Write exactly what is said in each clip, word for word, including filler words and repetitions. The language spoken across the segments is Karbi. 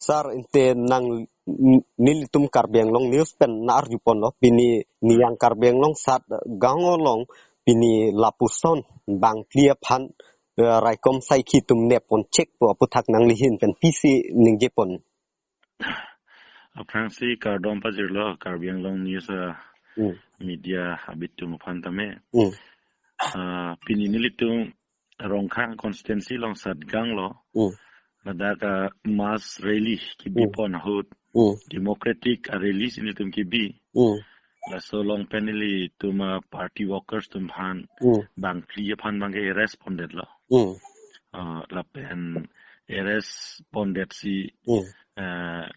Sir, ante nang, nelitum Karbi Anglong News pen nang-arjuponlo, pini niyang Karbi Anglong Satgaon along pini lapuson bangphli aphan, eh, raikom saikhi atum nepponchekpo aputhak nangli ahin pen pisi ningjepon. Aphrangsi kardom pajirlo Karbi Anglong News, ah, Hmm. media abitum aphan tame. Hmm. Ah, pini nelitum Rongkhang constituency along Satgaon lo. Hmm. Ladak, ah, mass rally kebi Hmm. pon ahut. Hmm. Democratic, ah, rally si nelitum kebi. Hmm. Laso along pen nelitum, ah, party workers atum aphan Hmm. bangphli aphan abangke arrest pondetlo. Hmm. Ah, lapen arrest pondetsi, Hmm. ah,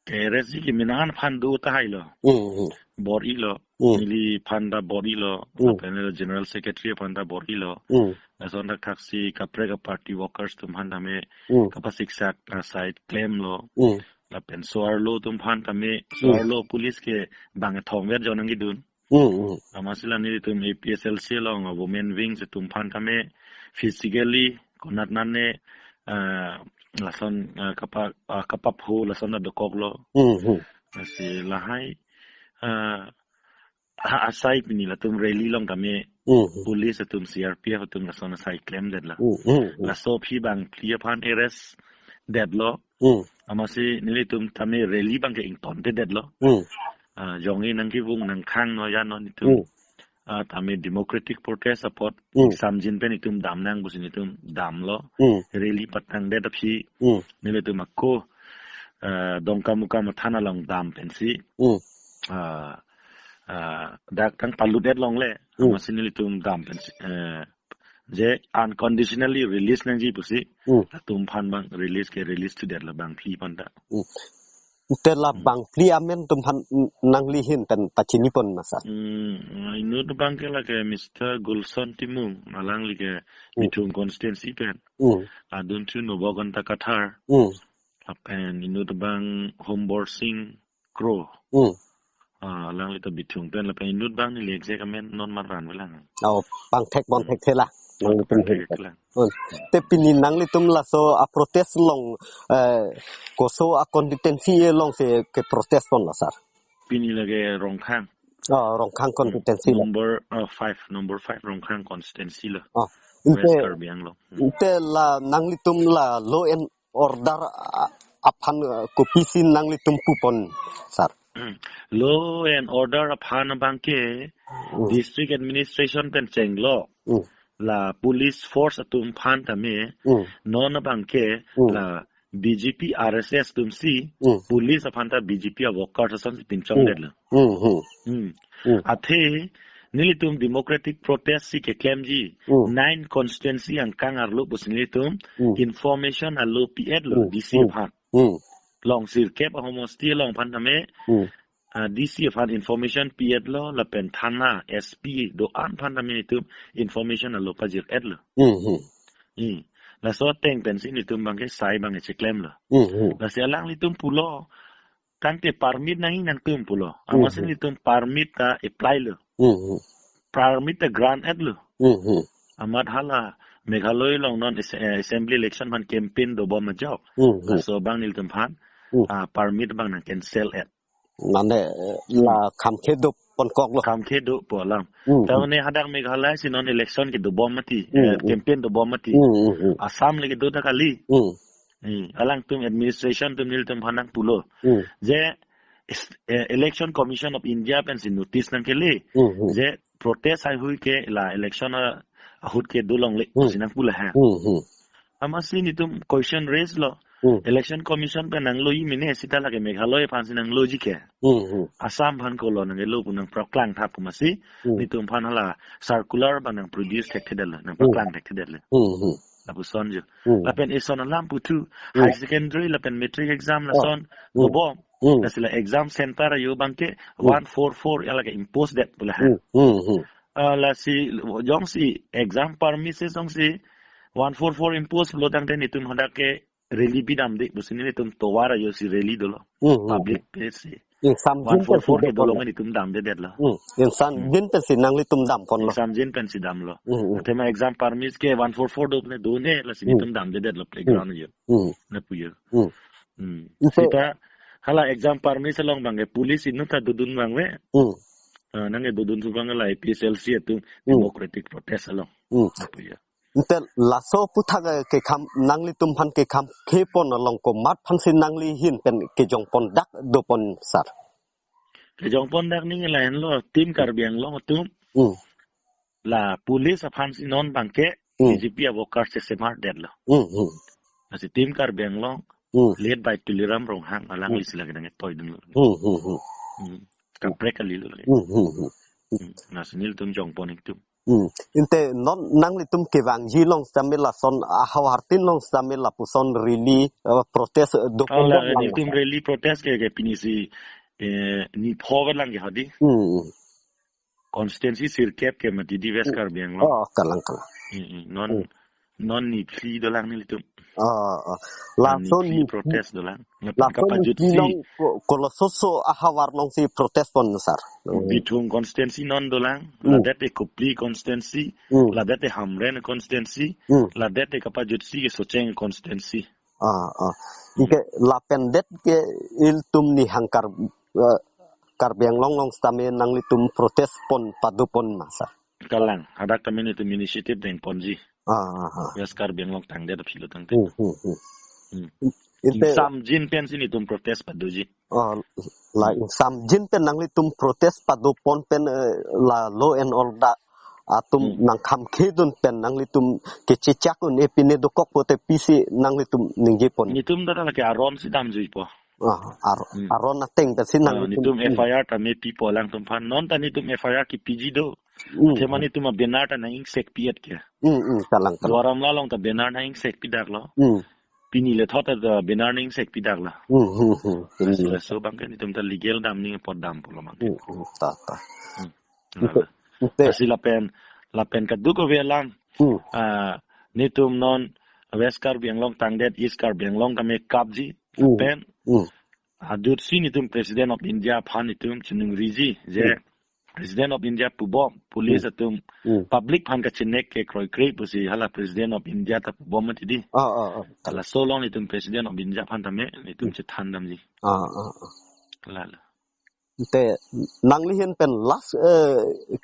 ke-arrest ji kemenang aphan do tahai lo. Hmm, hmm. Bor-ilo. Hmm. Neliphan ta bor-ilo. Hmm. Lapen General Secretary aphan ta bor-ilo. Hmm. Lason thakthaksi kaprek a-party workers atum aphan tame Hmm. kapasiksak asai klemlo. Hmm. Lapen so-arlo atum aphan tame, Hmm. so-arlo police ke bang thomver jonang kidun. Hmm, hmm. Amatsi la nelitum A P H L C along women wing atum aphan tame physically konat nane, ah, lason, ah, kapa, ah, kapapho lason ta dokoklo. Hmm, hmm. Lasi lahai, ah, ha asai pini latum rally along tame Hmm, hmm. police atum C R P F atum lason asai klemdetlo. Hmm, hmm, hmm. Laso aphi bangphli aphan arrest detlo. Hmm. Amatsi nelitum tame rally abangke ingtontedetlo. Hmm. Ah, jongsi nangkevung nangkhang non ya non itum. Hmm. Ah, tame democratic protest apot Hmm. samjin pen itum damnang pusi nelitum damlo. Hmm. Rally patangdet aphi Hmm. nelitum ako, ah, Dongkamukam athan along dam pensi. Hmm. Ah, ah, dak tang paludet longle. Hmm. Amatsi nelitum dam pensi, eh, je unconditionally release nangji pusi. Hmm. Latum aphan abang release ke release thudetlo bangphli aphan ta. Hmm. Ante la Hmm. bangphli amen atum aphan nangli ahin pen pachinipon ma sir? Hmm, inut abangke lake Mister Gulson Timung, alangli ke Hmm. Bithung constituency pen. Hmm. Adunthu Noboganta Kathar. Hmm. Lapen inut abang Hombor Sing Kro. Hmm. Ah, alangli ta Bithung pen lapen inut abang neli exact amen non maran velang. Oh, pangthek pon Hmm. thekthe la. Nangli atum pangthek ahin pen. Lang. Hmm. Te pini nanglitum laso a-protest along, eh, koso a-constituency alongsi ke-protest ponlo sir? Pini lake Rongkhang. Oh, Rongkhang Hmm. constituency lo. Number, ah, five, number five Rongkhang constituency lo. Oh, West ante, Karbi Anglong. Hmm. ante la nanglitum la law and order, ah, aphan, ah, kopisi nanglitum pupon sir? Hmm. Law and order aphan abangke Hmm. district administration pen chenglo. Hmm. La police force atum aphan tame Hmm. non abangke Hmm. la B J P R S S atumsi Hmm. police aphan ta B J P a-workers asonsi pinchongdetlo. Hmm, hmm. Hmm. Hmm. Athe nelitum democratic protest si keklemji Hmm. nine constituency angkang arlo pusi nelitum Hmm. information alo pi-etlo Hmm. D C Hmm. aphan. Hmm. Long sirkep ahomosti along aphan tame Hmm. ah, D C aphan information pi-etlo, lapen thana, S P do-an aphan tame nelitum information alo pajir-etlo. Hmm, hmm. Hmm. Laso ateng pensi nelitum abangke sai abangke cheklemlo. Hmm, hmm. Lasi alanglitum pulo, tangte permit nangji nangtum pulo. Hmm, Amatsi hmm. nelitum permit ta apply lo. Hmm, hmm. Permit ta grant-etlo. Hmm, hmm. Amat hala Meghalaya along non as-, eh, assembly election aphan campaign dobom ajok. Hmm, hmm. Laso abang nelitum aphan, Hmm. ah, permit abang nang cancel-et. Mane, eh, la Hmm. khamkhe doponkoklo. Khamkhe dopo alam. Hmm, hmm. Tamane hadak Meghalaya si non election kedobom mati, Hmm, eh, hmm. campaign dobom mati. Hmm, hmm, hmm. Assam le kedo ta kali. Hmm. Hmm. Alangtum administration atum nelitum aphan nangpulo. Hmm. Je is-, eh, Election Commission of India pensi notice nangkele. Hmm, hmm. Je protest haihui ke la election a-, ahut ke dolongle Hmm. pusi nangpulo ha. Hmm, hmm. Amatsi nelitum question raise lo. Hmm. Election Commission pen nangloji mene seta lake Meghalaya aphansi nangloji ke. Hmm, hmm. Assam aphan kolo nangkelo pu nangpaklang thap amatsi Hmm. nelitum aphan hala circular abang nangproduce thekthedetlo, Hmm. nangpaklang thekthedetlo. Hmm, hmm. Lapuson jo. Hmm. Lapen eson alam puthu, Hmm. high secondary lapen matric exam Oh. lason Hmm. dobom. Hmm. Lasi la exam center ajo abangke Hmm. one four four ya lake impose det pulo ha. Hmm, hmm, hmm. Ah, lasi jongsi exam permit si jongsi one four four impose pulo tangte nelitum hadak ke rally bidamde pusi nelitum tovar ajosi rally dolo. Hmm, hmm. Public place si. Ingsamjin One four four pensi ke dopon dolong la. Nelitum damdedetlo. Hmm. Ingsamjin Hmm. pensi nanglitum damponlo. Ingsamjin pensi damlo. Hmm, hmm. Athema exam permit ke one four four do pune done lasi Hmm. nelitum damdedetlo playground Hmm. ajo. Hmm. Lapu jo. Hmm. Hmm. Ise- Sita hala exam permis along abangke police inut ta dodun abang ave. Hmm. Ah, nangkedodun su abang la A P H L C atum Hmm. democratic protest along. Hmm. Apo ya. Ante laso aputhak, eh, kekham nanglitum aphan kekham khepon along komat aphansi nangli ahin pen kejongpon dak dopon sir? Kejongpon dak neli lahenlo, Team Karbi Anglong atum. Hmm. La police aphansi non abangke Hmm. B J P a-worker chesemar detlo. Hmm, hmm. Lasi Team Karbi Anglong Hmm. led by Tuliram Ronghang alangli Hmm. sila kedang etoidunlo. Hmm, hmm, hmm. Hmm. Kaprek kalilo lagi. Hmm, hmm, hmm. Hmm. Lasi nelitum jongpon ingtum. Hmm. Ante non nanglitum kevangji along sitame lason ahavar tin along sitame lapuson rally, eh, protest, eh, dopon Ala along lang nelitum sir. Rally protest ke, ke pini si, eh, ni pho lang ke hadi. Hmm. Constituency sirkep ke mati di West Hmm. Karbi Anglong. Oh, kalang, kalang. Hmm, hmm. Non, Hmm. non ni phli dolang nelitum. Oh, oh. Non ni Lason phli ni phli protest dolang. Lapen lason ni kapajut phli si. Along ko-, kolososo ahavar alongsi protest pon sir. Hmm. Bithung constituency non dolang. Hmm. Ladak te Kopili constituency. Hmm. Ladak te Hamren constituency. Hmm. Ladak te kapajut si ke Socheng constituency. Ah, ah. Hmm. Ante lapen det ke ilitum ni hangkar, eh, Karbi Anglong along sitame nanglitum protest pon padopon ma sir? Kalang, hadak kami nelitum initiative dengponji. Ah, ah, ah. West Karbi Anglong tangdet aphi lo tangdet. Hmm, hmm, hmm. Hmm. Ante Ingsamjin pensi nelitum protest padoji. Oh, la Hmm. ingsamjin pen nanglitum protest padopon pen, eh, la law and order atum Hmm. nangkhamkhedun pen nanglitum kechechak un-e pine dokok pote pisi nanglitum ningjepon? Nelitum ta lake aron si damjuipo. Ah, ar-, Hmm. aron ateng pensi Ah, nanglitum nelitum Hmm. F I R tame pipo alangtum aphan. Non ta nelitum F I R kepiji do. Hmm. Athema nelitum a-banner ta nang-ingsekpi-et ke. Hmm, hmm, kalang, kalang. Duar Amla along ta banner nang-ingsekpi daklo. Hmm. Pini le thot ta banner nang-ingsekpi daklo. Hmm, hmm, hmm. Pini Lasi le. Laso abangke nelitum ta legal damning apot dampo lo abangke. Hmm, hmm, ta, ta. Hmm. Ante, Lala. ante. Lasi lapen, lapen kadokave alam. Hmm. Ah, nelitum non West Karbi Anglong tangdet East Karbi Anglong tame kapji. Hmm. Lapen Hmm. adut si nelitum President of India aphan nelitum chinungriji je Hmm. President of India pubom, police Hmm. atum Hmm. public aphan kachinek ke kroikre pusi hala President of India ta pubom mati di. Ah, ah, ah. Laso along nelitum President of India aphan tame nelitum Hmm. chethan damji. Ah, ah, ah. Lala. Ante nangli ahin pen last, eh,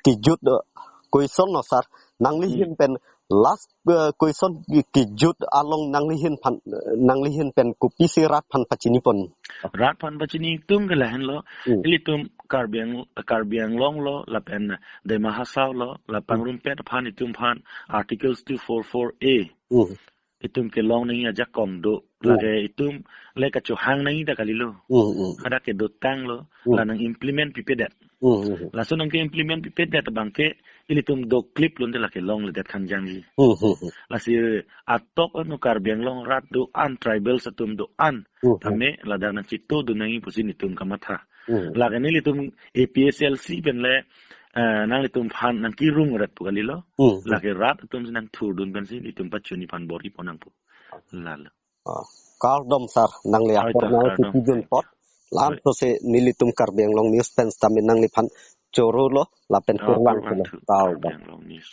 kejut, eh, question lo sir. Nangli Hmm. ahin pen last, eh, question ke-, kejut along nangli ahin aphan, eh, nangli ahin pen kopisi rat aphan pachinipon? Rat aphan pachini ingtum ke lahenlo. Hmm. Ilitum Karbi Ang-, Karbi Anglong lo, lapen Dima Hasao lo, la Hmm. pangrumpet aphan itum aphan Articles two four four A. Hmm. Itum kelong nangji ajakong do. Hmm. Lake itum le kachohang nangji ta kalilo. Hmm, hmm. Hadak kedotanglo, Hmm. la nang-implement pipedet. Hmm, hmm, hmm. Laso nangke-implement pipedet abangke ilitum doklip lo ante lake longledet khangjangji. Hmm, hmm, hmm. Lasi atok anu Karbi Anglong rat do-an, tribals atum do-an. Hmm, hmm. Tame ladak nangchitodun nangji pusi nelitum kamatha. Hmm. Lake nelitum A P H L C pen le, eh, nanglitum aphan nangkerung rat pu kalilo. Hmm, hmm. Lake rat atum si nangthurdun pensi nelitum pachuni aphan bor-ipon nangpo. Lalo. Ah, kardom sir, nangli Oi, apor ta, nang kardom. Sitijun apot. Oi. Laso si nelitum Karbi Anglong News pen sitame nangliphan choro lo, lapen Ah, kurvangthu lo. Kurvangthu, kardom. Karbi Anglong News.